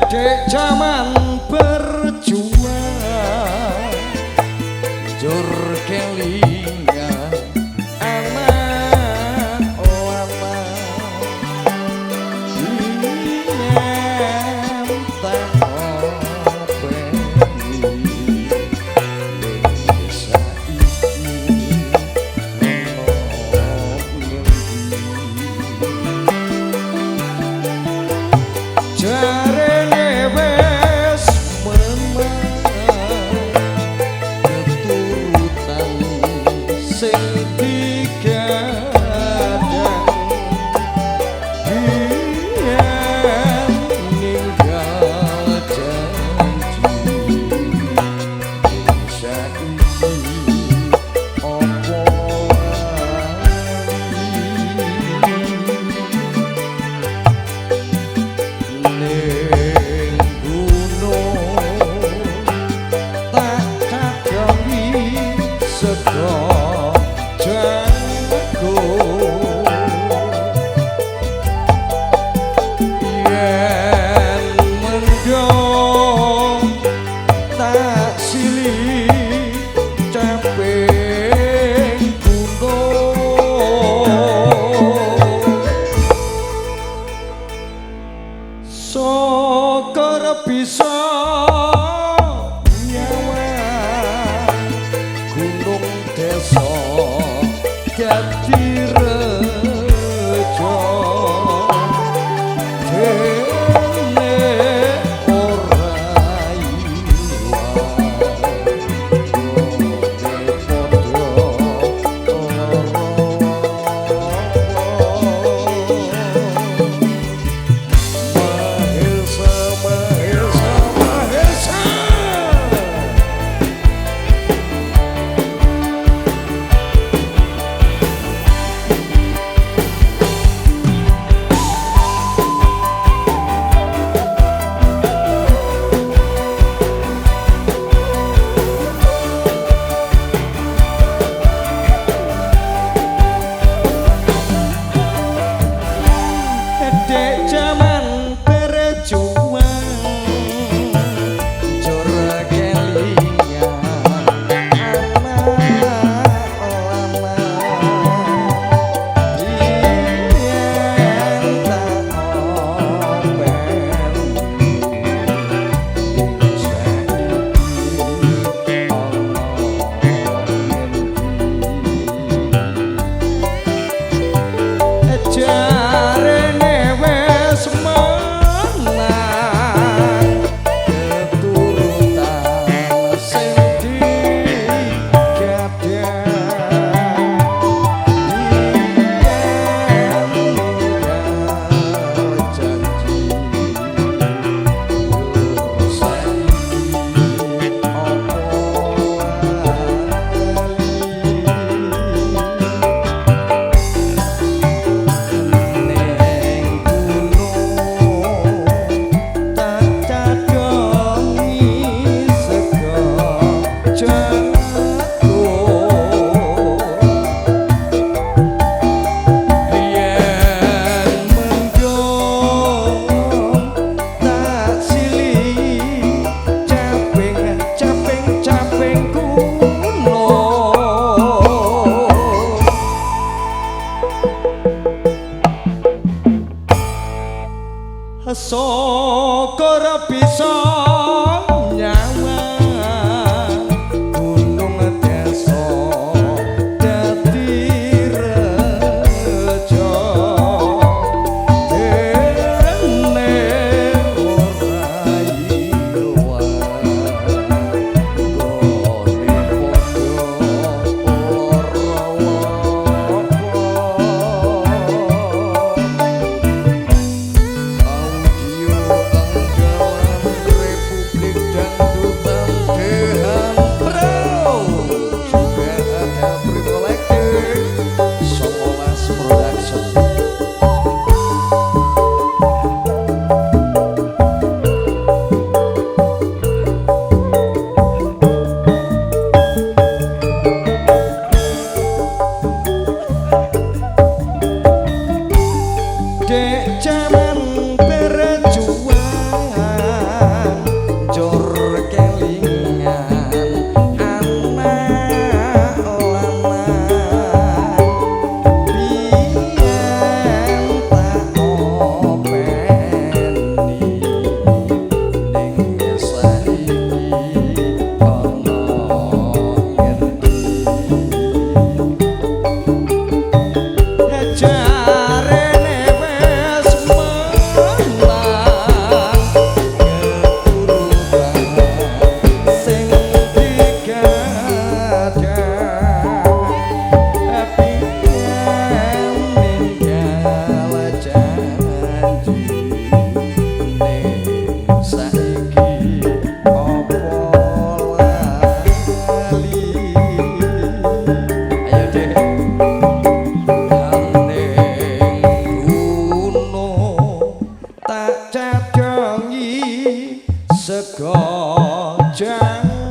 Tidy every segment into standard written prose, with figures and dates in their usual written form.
Dek jaman berjuang jur kelingan anak lanang yen tak openi ning desa iki ono ngendi jarene wes menang keturutan sing digadang biyen ninggal janji desa iki opo lali ning gunung tak cadongi sego jagung yen mendung tak silih caping gunung syukur bisa nyawang gunung desa dadi rejo dene ora ilang gone padha lara. Mahesa, Mahesa, Mahesa. Dek jaman berjuang jur kelingan anak lanang biyen tak openi desa iki ana ngendi jarene wes menang keturutan sing digadang biyen ninggal janji yo saiki opo lali ning gunung tak cadongi sego jagung yen mendung tak silih caping caping caping gunung. Syukur bisa nyawang gunung desa dadi rejo dene ora ilang gone padha lara lopo. Audio. Janji ning saiki apa lali? Ayo, Dek. Ning gunung tak cadongi sego jagung,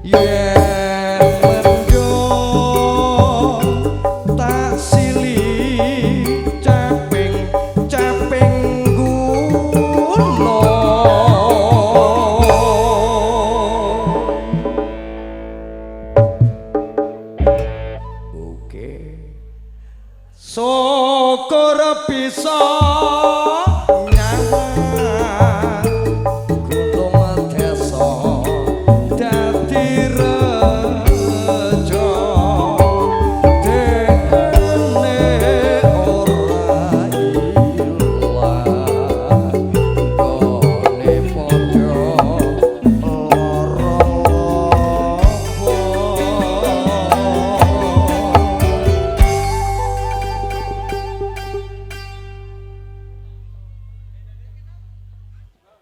yen mendung tak silihi caping caping gunung. Oke, syukur bisa.